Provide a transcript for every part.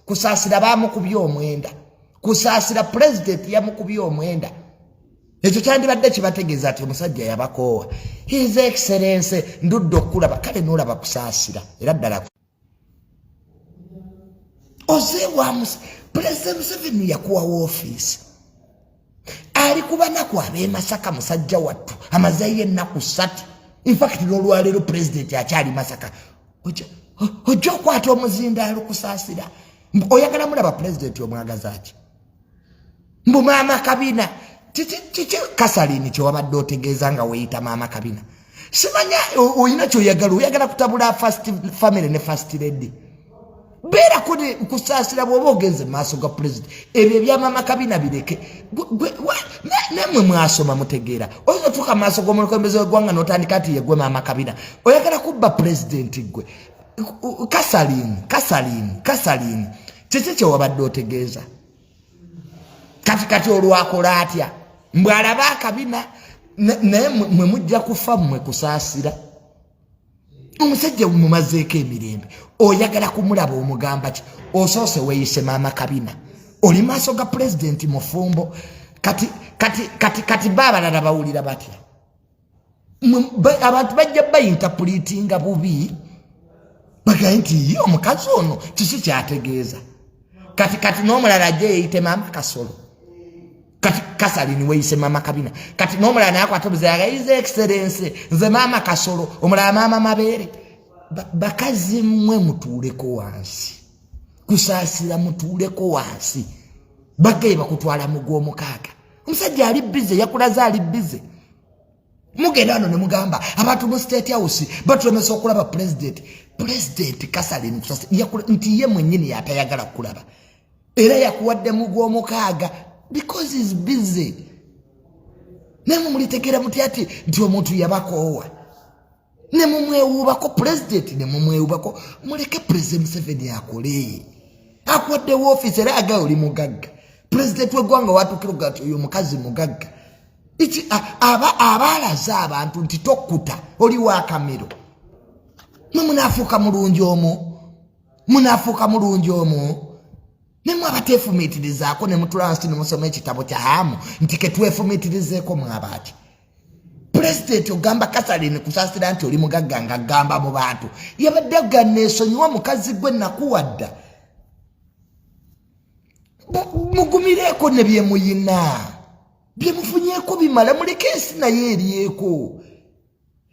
Kusaasira bamukubye omwenda. Kusaasira pulezidenti yamukubye omwenda. Ekyo kyandibadde kibategeeza nti omusajja yabakoowa. His Excellence, ndudde okukulaba. Kale n'olaba Kusaasira era ddala ozeewamusa. Pulezidenti Museveni yakuwa woofiisi, ali ku banaku ab'e Masaka. Musajja wattu amazeeyo ennaku 3. Infact, n'olwaleero pulezidenti akyali Masaka. Ojja okwata omuzindaalo, Kusaasira, oyagala mulaba pulezidenti, omwagaza ki? Mbu maama kabina. Kiki Kasalini kyewabadde otegeeza nga weeyita maama kabina? Simanya olina kyoyagala, oyagala kutabula First Family ne First Lady. Beerako Kusaasira, bw'oba ogenze maaso ga pulezidenti, ebyo ebyamaama kabina bireke. Nammwe mwasoma, mutegeera. Oyinza otuuka maaso g'omukulembeze w'eggwanga n'otandika nti yegwe maama kabina, oyagala kubba pulezidenti. Gwe Kasalini, Kasalini, Kasalini, kiki kyewabadde otegeeza? Kati olwakola atya? Mbwalaba akabina. Naye mwe mujja kufa mmwe. Kusaasira, omusajja mumazeeko emirembe, oyagala kumulaba omugamba ki? Osoose weeyise maama kabina, oli maaso ga pulezidenti mufumbo. Kati kati kati kati ba abalala bawulira batya? Abantu bajja bayinterpretinga bubi, bagaye nti ye omukazi ono kiki kyategeeza? Kati n'omulala ajja yeyite maama kasolo. Kati Kasalini weyise maama kabina, kati n'omulala naye akwata obuzaga, "His Excellence, nze maama kasolo." Omulala maama mabeere. Bakazi mmwe mutuuleko wansi. Kusaasira, mutuuleko wansi. Bagaye bakutwala mu gw'omukaaga. Omusajja ali busy, yakulaze ali busy. Mugenda wano ne mugamba abantu mu State House batulemesa okulaba pulezidenti. Pulezidenti Kasalini nti ye mwennyini yatayagala kulaba, era yakuwadde mu gw'omukaaga because is busy. Naye mumulitegeera mutya ati nti omuntu yabakoowa ne mumwewuubako? Pulezidenti ne mumwewuubako. Muleke Pulezidenti Museveni akole. Akuwadde woofiisi era agaye oli mugagga. Pulezidenti w'eggwanga watuukira oga nti oyo omukazi mugagga. Aba alaze abantu nti tokkuta, oli wakamiro. Mwe munaafuuka mulungi omu, munaafuuka mulungi omu. Nemwe abateefumiitirizaako ne mutula wansi ne musoma ekitabo kya Haamu nti ketwefumiitirizeeko, mwabaaki? Pulezidenti ogamba Kasalini Kusaasira nti oli mugagga, nga gamba mu bantu yabadde ganneesonyiwa. Mukazi gwe nakuwadda, mugumireeko ne byemuyina, byemufunyeeko bimala. Muleke ensi naye eryeko.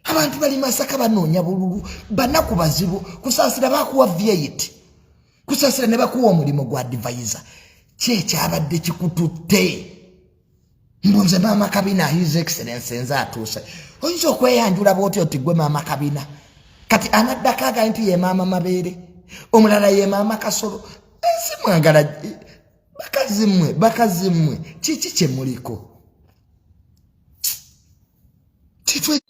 Abantu bali Masaka banoonya bululu, banaku bazibu. Kusaasira bakuwa V8, Kusaasira ne bakuwa omulimu gwa advisor. Kyekyabadde kikututte mbunze maama kabina, His Excellence, nze atuuse. Oyinza okweyanjula bwotyo nti gwe maama kabina? Kati anaddako agaye nti ye maama mabeere, omulala ye maama kasolo. Ensi mwagala. Bakazi mmwe, bakazi mmwe, kiki kyemuliko? Kitwe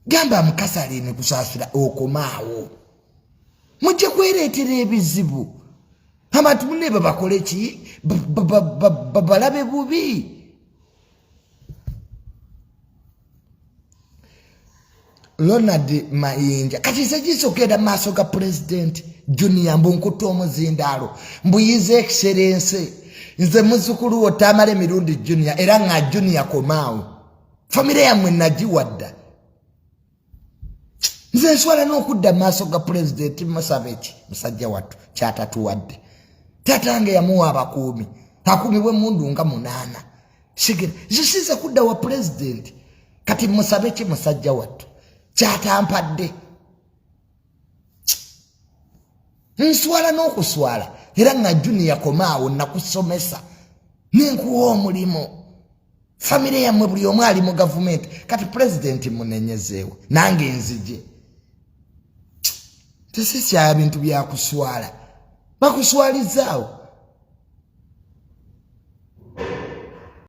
gamba Mukasalini Kusaasira okomaawo, mujje kwereetera ebizibu. Abantu munne babakole ki? Babalabe bubi. Ronald Mayinja, kati sekiisa okugenda mu maaso ga Pulezidenti Junior, mbu nkutta omuzindaalo, mbu His Excellence, nze muzukulu wo Tamala Emirundi Junior, era nga Junior komaawo, famire yammwe nagiwadda. Nze nswala n'okudda mu maaso ga pulezidenti. Musaba eki musajja wattu kyatatuwadde? Tatange yamuwa abakuumi, akuumibwa emundu nga 8. Sigera zisize kudda wa pulezidenti. Kati musabe ki musajja wattu kyatampadde? Nswala n'okuswala. Era nga Junior komaawo, nakusomesa nenkuwa omulimu, famire yammwe buli omu ali mu gavumenti. Kati pulezidenti munenyezeewo, nange nzije tesikyaya bintu byakuswala, bakuswalizaawo.